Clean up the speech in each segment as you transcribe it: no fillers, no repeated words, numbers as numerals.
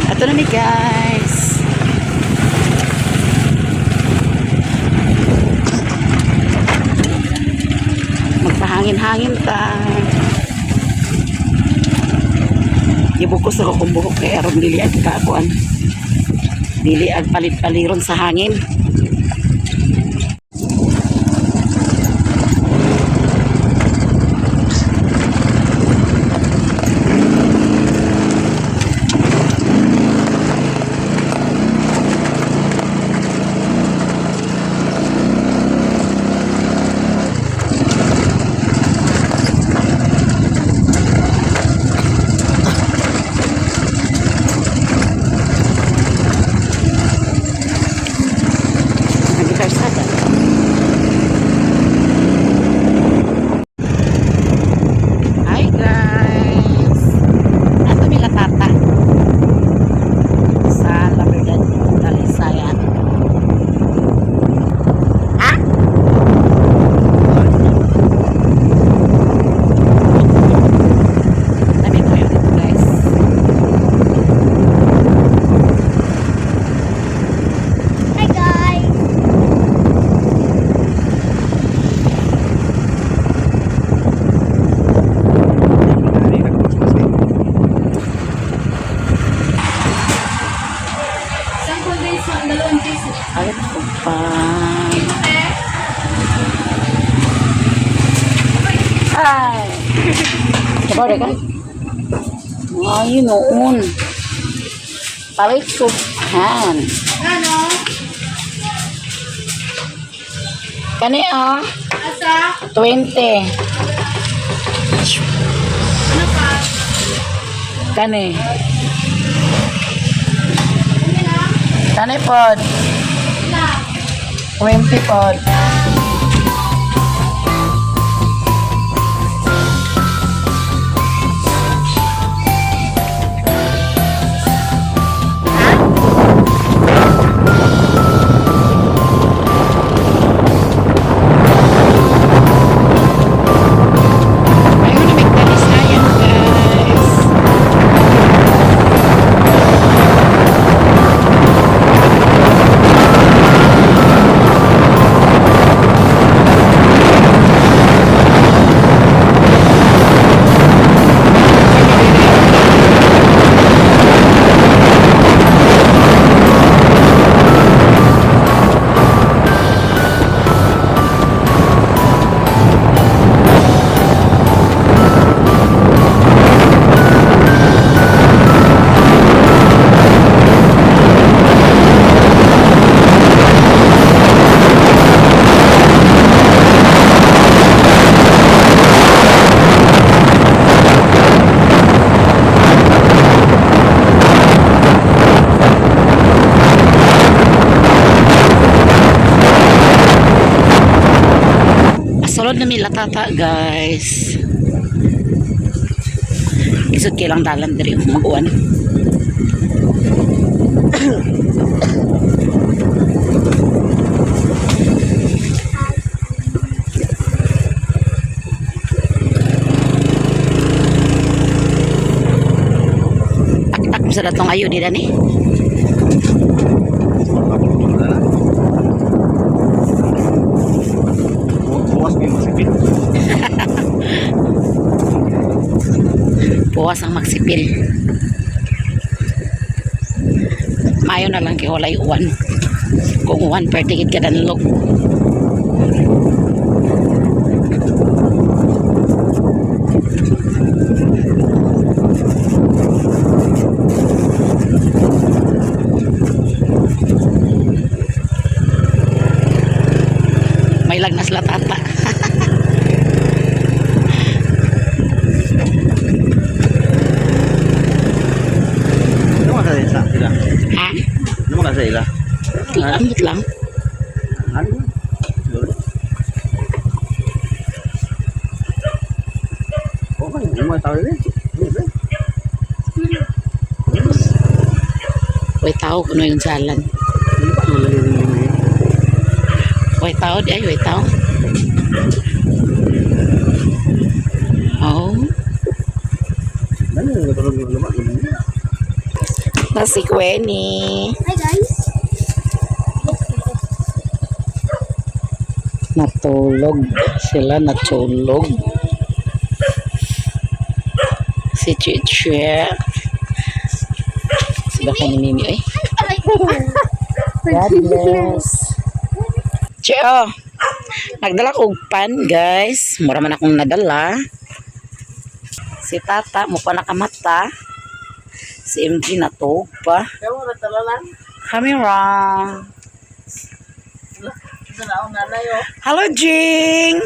Ato na mi, guys. Magpahangin-hangin ta. Gibukos ako kong buhok kay aron dili ag kakuan. Dili ag palit-paliron sa hangin. Nagkarsada. Hi, guys. Ato mi Latata sa La Verdad, Talisayan. Ha? Dami ko yun dito, guys. Hi, guys. Ay, ako pa. Ay! Sabore ka? Ay, noon. Palit subhan. Ano? Kani ah, Asa? 20. Ano pa? Kani. Ano na? Kani pod. Wala. 20 pod. Ayun na, may talisayan, guys. Asulod na mi Latata, guys. Isod kay lang dalan diri mag-uwan. Tak-tak sa datong ayo di dani. Bukas may masipil. Puwas ang magsipil. Mayo na lang kay walay uwan. Kung uwan, pertigid ka danlog. May lagnas Latata. Ano ka sa ila? Ha? Ano ka sa ila? Ambot lang. Ano? Okay, ano tao rin? Way tao kuno yung jalan. Way tao di ay, way tao. Oh. Ano yung tulog ng luma? Na si Queenie. Hi guys. Natulog sila, natulog. Si Chiche. Sila kay ni Mimi ay. Aray. God bless. Che, oh. Nagdala ko og pan, guys. Mura man akong nadala. Si Tata, mo pa nakamata. Si MG natog pa. Camera. Hello, Jing!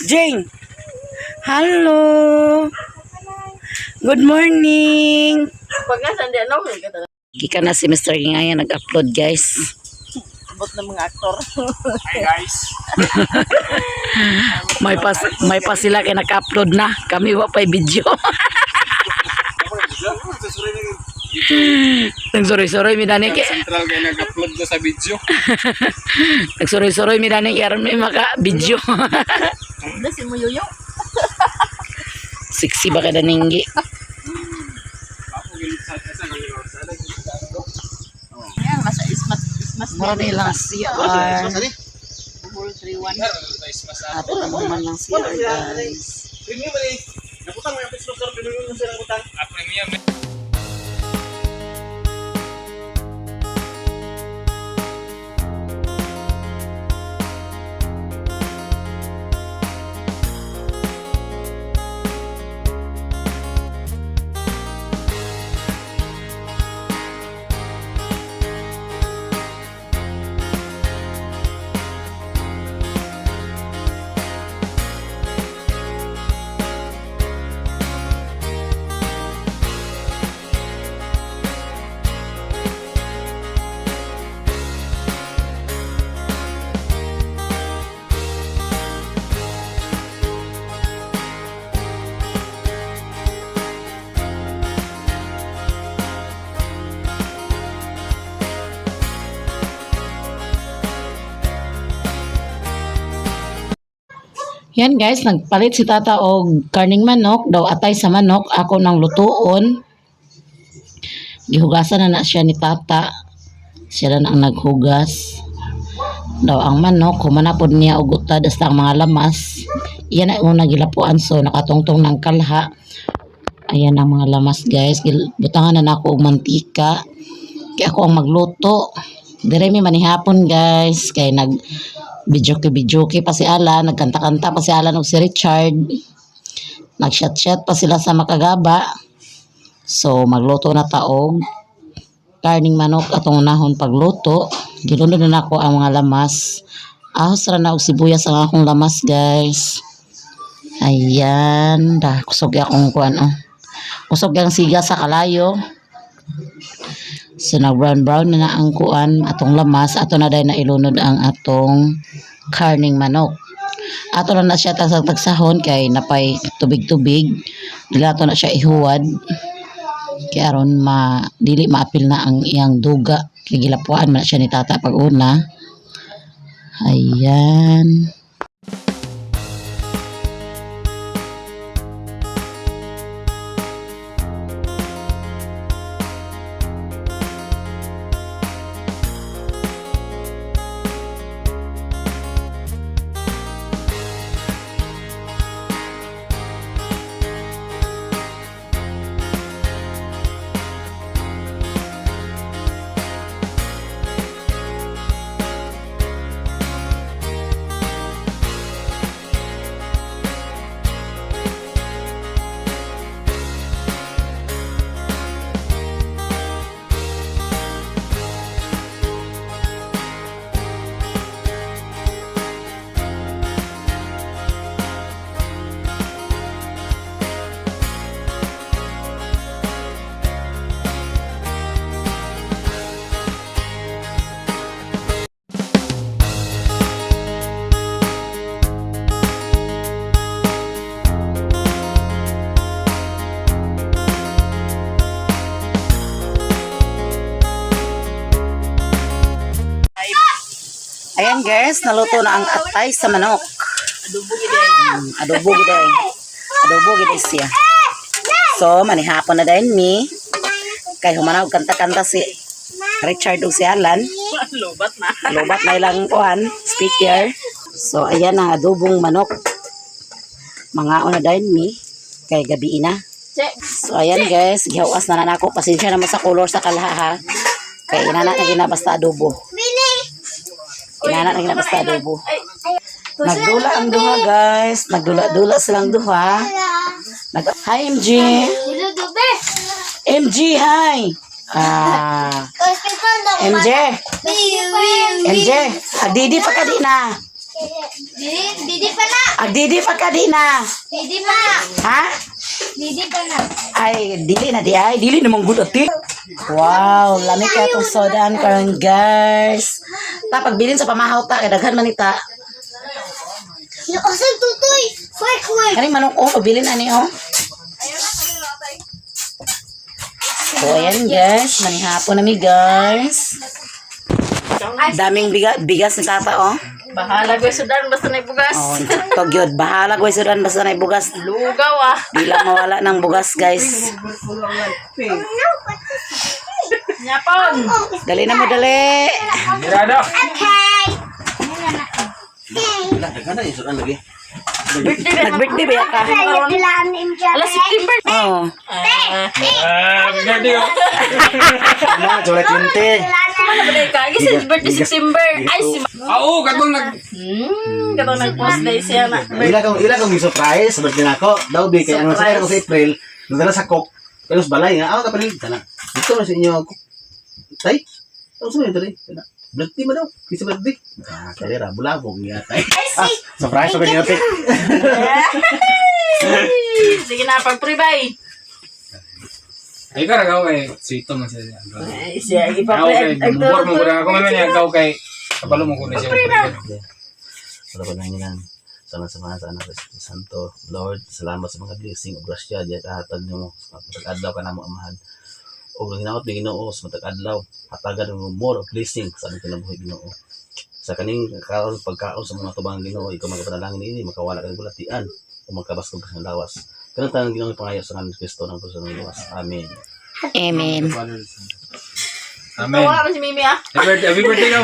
Jing! Hello! Good morning! Gika na si Mr. Gingaya nag-upload, guys. Abot ng mga aktor. Hi guys. May pa sila kay nag-upload na. Kami wa pa'y video. Nagsuroy-suroy mi dani kay Central kay nag-upload ko sa video. nagsuroy-suroy mi dani kay aron may maka video. Ano si Muyuyo? Sexy ba ka daninggi? Ako gilit sa sa Yan, nasa Ismas. Ismas. Mura na ilang CR. Buhol 3-1. Ato na man lang CR, guys. Premium ba ni? Naputang mo yung Facebook sir, premium mo sir ang utang. Ah, premium. Yan guys, nagpalit si tata og karning manok, daw atay sa manok, ako nang lutuon. Gihugasan na na siya ni tata. Siya na ang naghugas. Daw ang manok, humanapod niya og utad hasta ang mga lamas. Iyan ang una gilapuan so nakatungtong ng kalha. Ayan ang mga lamas guys. Butangan na nako og mantika. Kaya ako ang magluto. Dire mi manihapon guys kay nag videoke pa si Alan, nagkanta-kanta pa si Alan ug si Richard. Nag-chat-chat pa sila sa makagaba. So magluto na taog karning manok atong unahon pagluto. Gilunod na nako ang mga lamas. Ahos ra na og sibuyas ang akong lamas, guys. Ayan, dah kusog akong kuan oh. Kusog ang siga sa kalayo. So nag brown brown na na ang kuan atong lamas ato na dahil na ilunod ang atong karning manok. Ato na na siya tagsahon kay napay tubig-tubig. Dili ato na siya ihuwad. Kay aron ma dili maapil na ang iyang duga. Kay gilapuan man na siya ni tata pag una. Ayan. Ayan guys, naluto na ang atay sa manok. Adobo gid eh. Adobo gid ay. Adobo gid ay siya. So, manihapon na din mi. Kay humanaw kanta-kanta si Richard ug si Alan. Lobat na. Lobat na ilang kuan, speaker. So ayan ang adobong manok. Mga una dayon mi kay gabi na. Che. So ayan guys, gihawas na na nako. Pasensya na mo sa color sa kalha ha. Kay inana na ginabasta adobo. Inana na ginabasta adobo. Ay, Nagdula ang duha guys. Nagdula-dula silang duha. Hi MG. MG, hi. Ah, MJ. MJ, agdidi pa ka di na. Didi pa na. Agdidi pa ka di na. Didi pa na. Ha? Didi pa na. Ay, dili na di ay. Dili namang good ati. Wow, lami kaya itong sodan karon guys. Ta, pagbilin sa pamahaw ta, kay daghan man ita. Asa tutoy? Quick, quick. Kaning manok oh, pagbilin ani oh. So ayan guys, manihapon na mi guys. Daming bigas ni tata oh. Bahala ko sudan basta na bugas. Oh, togyod bahala ko sudan basta na bugas. Lugaw ah. Di lang mawala ng bugas guys. Nyapon. Dali na mo dali. Mirado. Okay. Wala, daghan na yung sudan lagi. Nag-birthday ba ka? Alas September. Oh. Ah, Ah, birthday oh. Ano, July 20. ano ba ka? Kasi birthday September. Ay si Ah, oo, katong nag Katong nag-post day siya na. Ila kong surprise sa birthday nako. Daw bi kay ang sa ko sa April, nagdala sa coke. Pero sa balay nga, ako April, tana. Dito na sa inyo coke. Tay. Ano sa inyo dali? Tana. Birthday mo daw. Kasi birthday. Ah, kalera, bulabog niya tay. Ah, surprise ko niya tay. Sige na, pag-pray-bye. Ay, karagaw kay sito man siya. Ay, siya, Ako ipapray. kay gumor mo ko na ako man niya agaw kay kabalo mo ko na siya. Wala pa nang Salamat sa mga sa anak sa Santo. Lord, salamat sa mga blessing o grasya diya kahatag nimo sa matag adlaw ka namo amahan. O hinaot ni Ginoo sa matag adlaw, hatagan mo more of blessing sa aming kinabuhi Ginoo. Sa kaning karon pagkaon sa mga tubang Ginoo, ikaw magapanalangin niini makawala kang bulatian o magkabaskog ka sa lawas. Kanang tanang Ginoo pangayo sa ngalan ni Kristo ng Panginoon ng luwas. Amen. Amen. Amen. Tawa si Mimi ah. Happy birthday daw.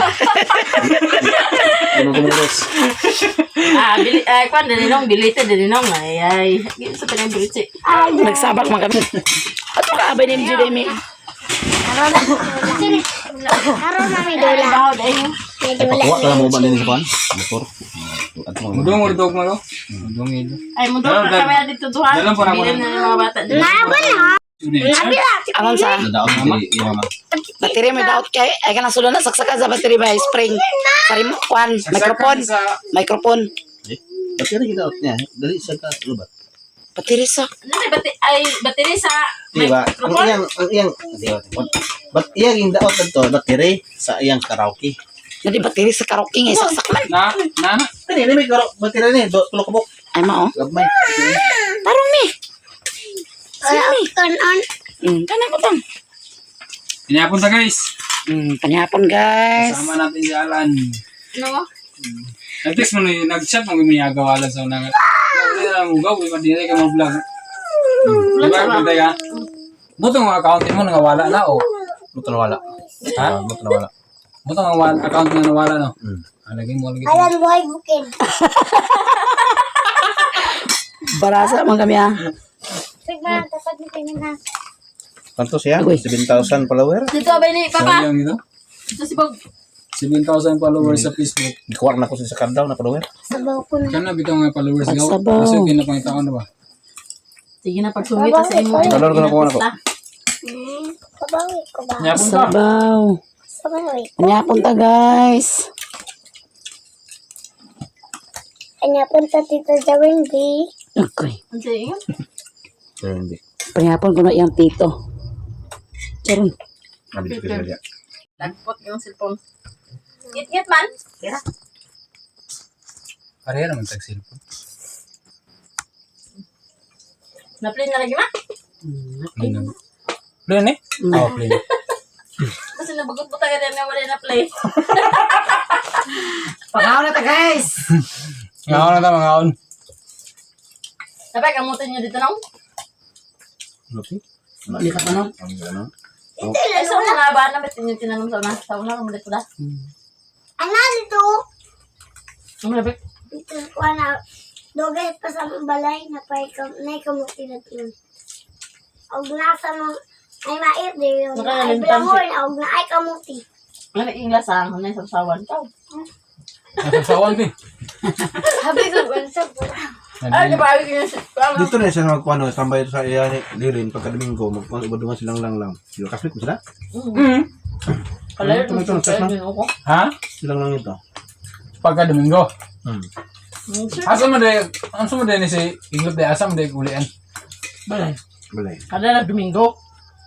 Ano kumulos? Ah, bili, ay, kwan, dalinong, bilite, dalinong. Ay, ay. Sa pinang bilite. Nagsabak man kami. Ato ka abay ni MJ Demi. Karon na may Ay, bahaw, dahil. May Ay, pakuha ka lang mo ba din sa kuan? Motor. At mo. Mudong or dog mo lo? Mudong ito. Ay, mundo na kami na dito duha. Dalam po na ako Bilin na ng mga bata. Angon sa Nadaot diri iya ma. battery may daot kay ay kanang sulod na saksakan sa battery ba spring. Sa remote kwan, microphone. Microphone. Eh, battery gidaot niya. Dali sa ka lubat. Battery sa Ano na, bati, ay, battery sa Di ba? Ang microphone. iyang, ang iyang, di ba? But iyang yung daot nito, battery sa iyang karaoke. Nadi battery sa karaoke nga saksak man. Na, na. Kani, ni may karaoke, battery ni, do, tulo kabok. Ay mao. Gabmay. Tarong ni. On on. Kanang butang. Pinapon ta guys. Panyapon guys. Kasama natin si Alan. Ano mo? Nag-text mo na yun, nag-chat mo may agaw Alan sa unang. Wala na lang ugaw, iba din ka mo vlog. Di ba punta ka? Buto ang account mo nangawala na o. Buto nawala. Ha? Buto nawala. Buto ang account nga nawala no. Alagin mo lagi. Alam buhay bukin. Barasa man kami ah. Sigma, tatag ni tingin ha. Kanto siya? Agoy. 7,000 follower. Dito, abay ni, papa. Sayang ito. Dito si Bog. 7,000 followers sa Facebook. Gikuha na ko sa kardaw na follower. Sabaw ko na. Kana bitaw nga followers gaw. Pagsabaw. Kasi kinapangita ko na ba? Sige na, pagsungit sa imo. Dollar ko na kuha na ko. Sabawi ko ba? Nyapon ka. Sabaw. Sabawi. Panyapon ta guys. Kanya punta dito sa Wendy. Okay. Ano sa inyo? Pero hindi. Panyapon ko na iyang tito. Charon. Abi ko siya. Lagpot yung cellphone. Ngit-ngit man. Tira. Pareha naman tag cellphone. Na-play na lagi ma. Play na. Play na eh? Oo, play na. Kasi nabagot mo tayo rin na wala na play. Pangaon na ta guys. Ngaon na ta, mangaon. Dapat kamutin nyo dito nang. Lupi. Hindi ka pa no. Ang gano. Ay, sa una nga ba? Ano ba yung tinanong sa una? Sa una, kamulit ko na. Ana dito. Ang malapit. Dito kuha na. Dugay pa sa among balay na pa na kamuti na yun. Og nasa mo ay mair di yun. Ay Nakalimutan bilangor na og na ay kamuti. Ano yung lasang? Ano yung sausawan? Tao. Nasasawan ko eh. Habi ko unsa po. Ay, di ba? Ay, yun. Dito na siya magkuano, tambay sa iya ni Lirin pagka Domingo, magkuano iba duman silang lang lang. Sila kasmit mo sila? Kalayo, Ito, ito, ito, ito. ko. Ha? Silang lang ito. Pagka Domingo. Hmm. Asa mo de, asa mo de ni si Iglot de asa mo de ulian. Balay. Balay. Kada na Domingo.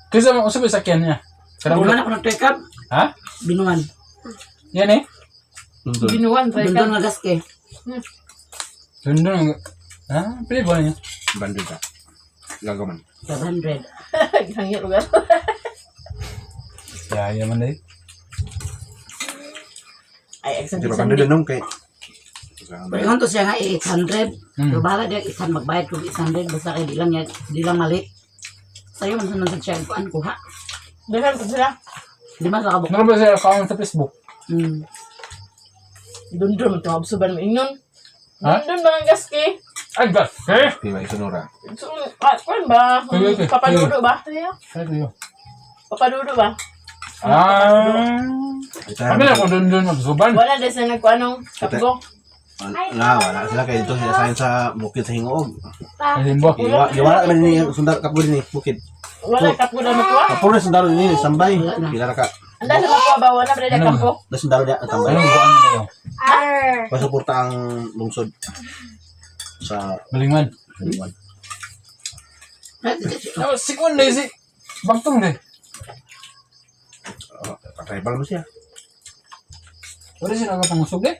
Kaysa mo usa ba sakyan niya? Karang Binuan ako ng check up. Ha? Binuan. Yan eh. Dundun. Binuan, try ka. Dundun nga gaske. Dundun. Ha? Pili ba niya? Bandit ka. Gagaman. 500. Hangit lugar. Ya, ya man de. Ay, Di ba bandit nung kay. Pero to siya nga 800. Pero bahala diya isan magbayad kog 800 basta kay di lang niya di lang mali. Sayo man sa siya kuan kuha. Dahan ko sila. Di man sa kabuk. Meron ba siya account sa Facebook? Dundun, ito absuban mo ingon. Ha? Dundun ba ang gaski? Ay, gas. Eh? Di ba isunura? So, ah, kuwan ba? Tuyo, tuyo. Papadudo ba? Ay, tuyo. Papadudo ba? Ah. Ito. Kami na kung dundun magsuban. Wala din sa nagkuanong kapgo. Wala, wala sila kay dito sila sa bukid sa Hingoog. Ay, limbo. Iwa, iwala naman ni sundar kapgo din eh, bukid. Wala kapgo na matuwa. Kapuro na sundaro ni sambay. Pila ra ka. Anda sa matuwa ba? Wala ba rin Ano? kampo? Da sundaro dia tambay. Anong buwan na kayo? Arr. Pasuporta ang lungsod sa Balingman. Kaliwan. Ah, si Kwan na si Bagtong de. Oh, tribal mo siya. Wala siya nagapangusog de.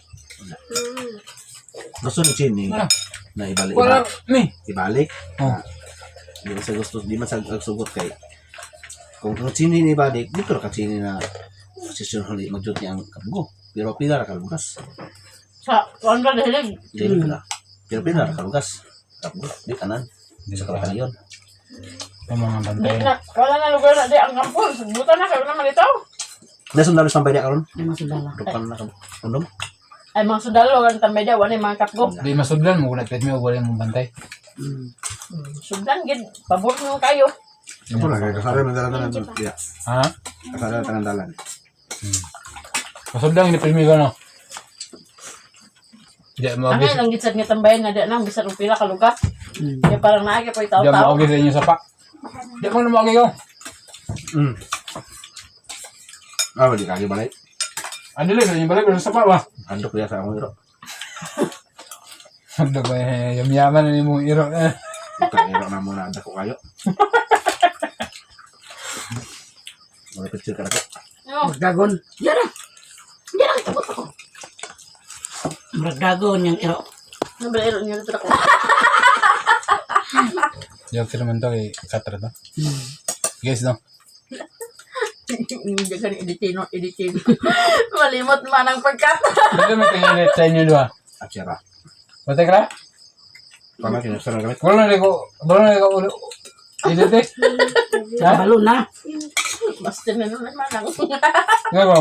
Gusto ni Chini Wala. na ibalik. Wala ni. Ibalik. Oh. Di man sa gusto, di man sa agsugot kay kung kung Chini ni ibalik, dito ra ka Chini na session huli mag-duty ang kapgo. Pero pila ra ka lugas. Sa kuwan ba dahilig? Dili pila. Pero pila ra ka lugas. Kapgo, di kanan. Di sa kalakalion. Ang mga Di bantay. na, wala na lugar na di ang kampo. Buta na kayo na malitaw. Na sundalo sambay niya karon. Di man sundala. Rupan na ka. Undom. Ay, mga sundalo, ang tambay daw, wala yung mga kapgo. Di masudlan mo kung nagpet mo wala mong bantay. Sugdan, gid. Pabor mo kayo. Kapo lang kay kasara man dalan dalan. Ya. Ha? Kasara tanan dalan. Masudlan hindi pirmi ka no. Di mo Ang agis. lang gitsad nga tambayan na di na, bisan og pila ka lugar. Kaya parang naagi po Di mo tao-tao. agis sa inyo sa pa. Di mo na mo ko. Ah, di kagi balay. Ano lang sa inyo balik pero sa pa ba? Andok ya sa akong iro. Ano ba eh yamyaman na nimong iro. Eh. Utang iro na muna andak ko kayo. Mga picture ka na ko. No. Murag dagon. Yara. Yara takot ako. Murag dagon yang iro. Ano ba iro niya dito ako? Joke naman to kay Katra to. Guys no. Hindi ka ni editin, no, editin. Malimot man ang pagkat. Dito mo tingin sa inyo dua. Atsira. Batay ka? Tama kinusara gamit. Wala na ko, wala na ko ulo. Edit eh. Ha? Kabalo na. Basta na naman ang. Nga ko.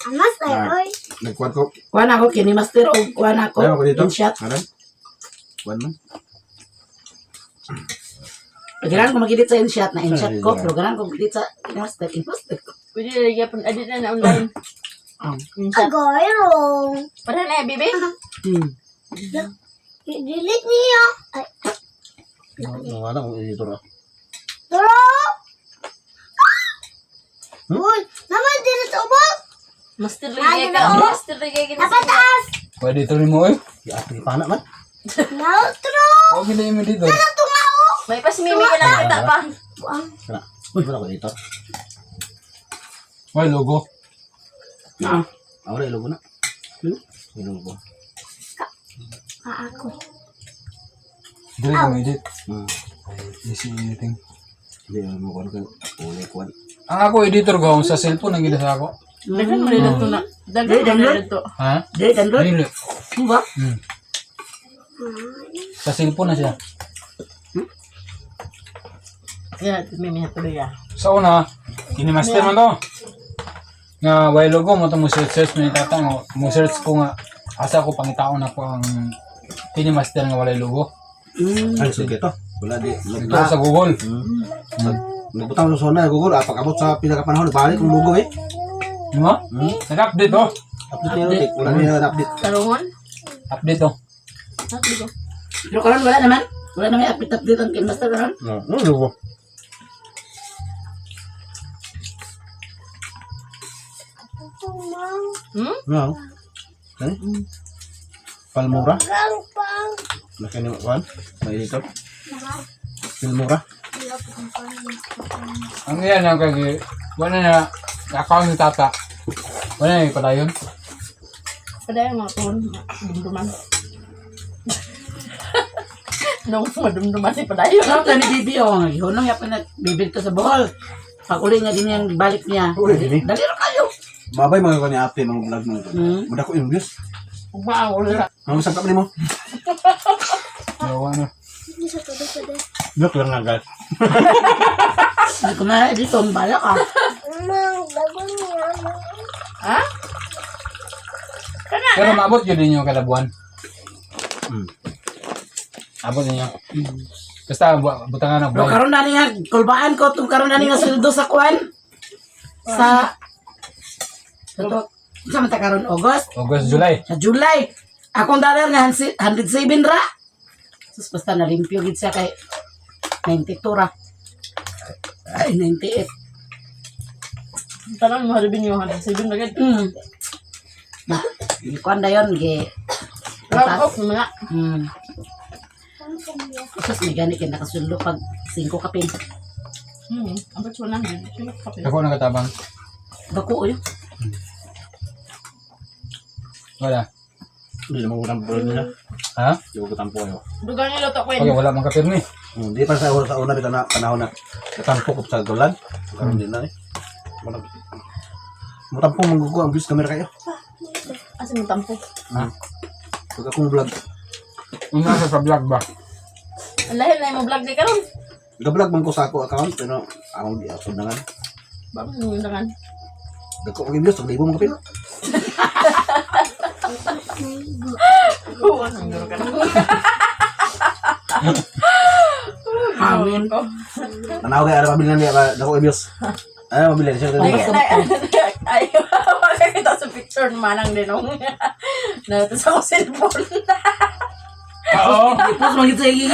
Amas ay oy. Nagkuan ko. Kuan ako kini master og kuan ako. Ayaw ko dito. In shot. Aran. Kuan man. Ganahan ko mag-edit sa InShot na InShot ko, Ay, pero ganahan ko mag-edit sa master, in-master ko. Pwede na gyapon edit na na online. Minsan. Agoy rong. Para na bibi. Delete niya. Ay, Wala kung editor ah. turo. Uy, naman dito sa ubos. Master Ano lagi na, ka. oh? Master lagi ka. Napataas. Pwede ito mo eh. Ya, ato ipana man. No, turo. Huwag gina yung dito. Tungao. May pasmimi ka na kita pa. Buang. Kana. Uy, wala ko editor. May logo. Ah. Ah, wala ilogo na. Hmm? Ilogo. Ah, ako. Dili ko edit. Easy editing. Hindi mo kuan ka. Uli kuan. Ang ako editor ko sa cellphone ang gina sa ako. Daghan mo rin ito na. Daghan mo rin ito. Ha? Dili download. Dili. Ba? Hmm. Sa cellphone na siya. Yan, mimi na tuloy ah. Sa una, Kini master man to. Nga while ago mo to mo search search mo ni tata nga mo search ko nga asa ko pangitaon ako ang kini master nga walay logo. Ay, sige to. Wala di. Ito sa Google. Nagbutang sa na Google, ah, pag-abot sa pinakapanahon, balik ang logo eh. Di mo? Nag-update oh. Update niya ulit. Wala niya na-update. Tarungon? Update oh. Update ko. Pero karon wala naman. Wala naman update-update ang Kinmaster karon. No, no logo. Hmm? No. Eh? Palmura? Gang pang. Laki ni Juan. May dito. Palmura. Ang yan ang kay wala na account ni tata. Wala na pala yun. Padayon mga tuhon. Dumduman. Nung madumduman si padayon. Ano ka ni Bibi oh, gihunong ya pa na bibili to sa Bohol. Pag uli niya din yan, balik niya. Uli din eh. Dali ra kayo. Mabay mga kani ate mga vlog mo. Hmm. Muda ko yung views. Ugma ang ulo. Ang usap ka nimo? Yawa na. Hindi sa todo todo. Look lang nga guys. Hindi ko na dito, bala ka. Mang, dagon niya. Mang. Ha? Kana Pero maabot yun ninyo kada buwan. Abot ninyo. Basta butangan ng Pero buwan. karon na ni nga kulbaan ko tong karon na ni nga sweldo sa kuan. Sa Ito, sa man ta karon August, August, July. sa July. Akong dollar nga 107 ra. Sus basta nalimpyo gid siya kay 92 ra. Ay 98. Tanan mo haribin yung 107 na gid. Na, kuan dayon gi. Round off mga. Sus may gani kay nakasweldo pag 5 kapin. Abot 100. Sino kape? Ako nakatabang. Dako oy. Wala. Hindi naman ko tampo nila. Ha? Hindi ko tampo ayo. Dugang nilo to Okay, kwen. wala mang kapirmi. Di pa sa una bitaw na panahon na tampo ko sa gulan. Karon din na eh. Wala. Mutampo manggugo ang views camera kayo. Asa mo tampo? Pag akong vlog, Una sa vlog ba? Ang lahi na mo vlog di karon. ga-vlog man ko sa ako account pero akong di ako na nga. Ba mo dangan. Dako ang views, libo mga kapil. Oo, ang guro ka na. Hangin. Tanaw kay ara pabilin niya ba dako ang views. Ay mabili siya Ay, ay, makakita sa picture manang dinong. Nato sa akong cellphone. Oo. Ipos man gid sa gigi.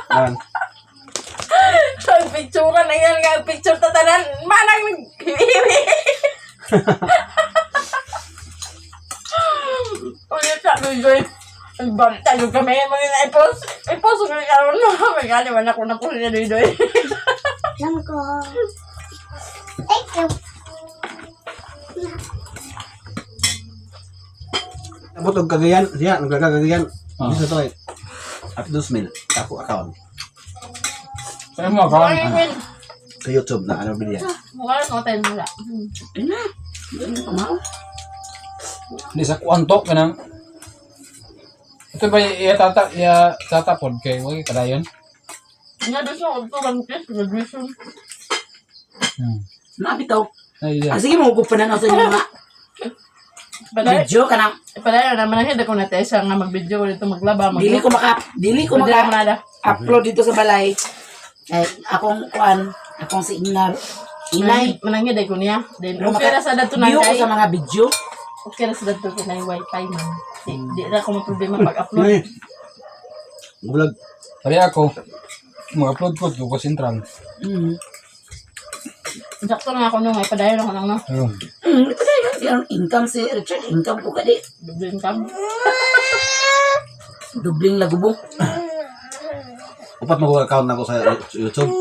Yan. Ang picture na yan nga, picture tatanan, manang naghihiwi. Ulit sa Joy. Ang banta yung kami, mga na i-post. I-post ko karon no. May gani man ako na po niya Joy. Alam ko. Thank you. Abot og Cagayan, siya naglaga Cagayan. Ah. Dito to eh. At 2,000 ako account Sa mo account. Ay, Queen. sa YouTube na ano bilya. Mukha na tayo mula. Ayun na. Ayun na, kumao. Hindi sa kuanto ka nang. Ito ba iya tata iya tata pod kay wag kadayon. Nga doon sa auto bang test, graduation. Nabitaw. Ay iya. Ah, sige, mo pa na sa inyo mga Paday, video ka na. paday na naman ang ko na tayo siya nga mag-video dito maglaba, mag Dili ko maka dili ko Dili maka ko nada. upload dito sa balay. Ay, akong kuan, akong signal. Inay. Manangid ay ko niya. Then Pero okay ra sa dato na View ko kay. sa mga video. Okay ra sa dato ko na wifi man. Di, di ra ko maproblema pag-upload. Eh. Vlog. Sabi ako mag-upload ko to ko sentral. Sakto na ako nung ay padayon ako nang no. Ayun. Ito na yun. Yung income si Richard, income ko kadi. Doble income. Dubling lagubo. Upat mo account na ko sa YouTube.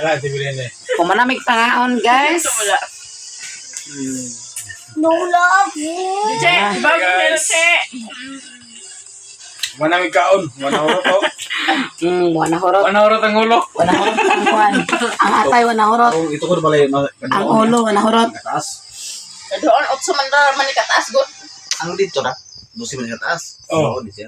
Wala, si Bilene. Kumanamig pangaon, guys. Wala. No love. Che, bago Guys. che. Wala may kaon. Wala hurot oh. Wala hurot. Wala hurot ang ulo. Wala hurot ang kuan. Ang atay wala hurot. Ang ito ko na pala yung Ang ulo wala hurot. Taas. Doon, otso man ra man ni kataas god. Ang dito na. Dusi man sa taas. Oh. Oo, di siya.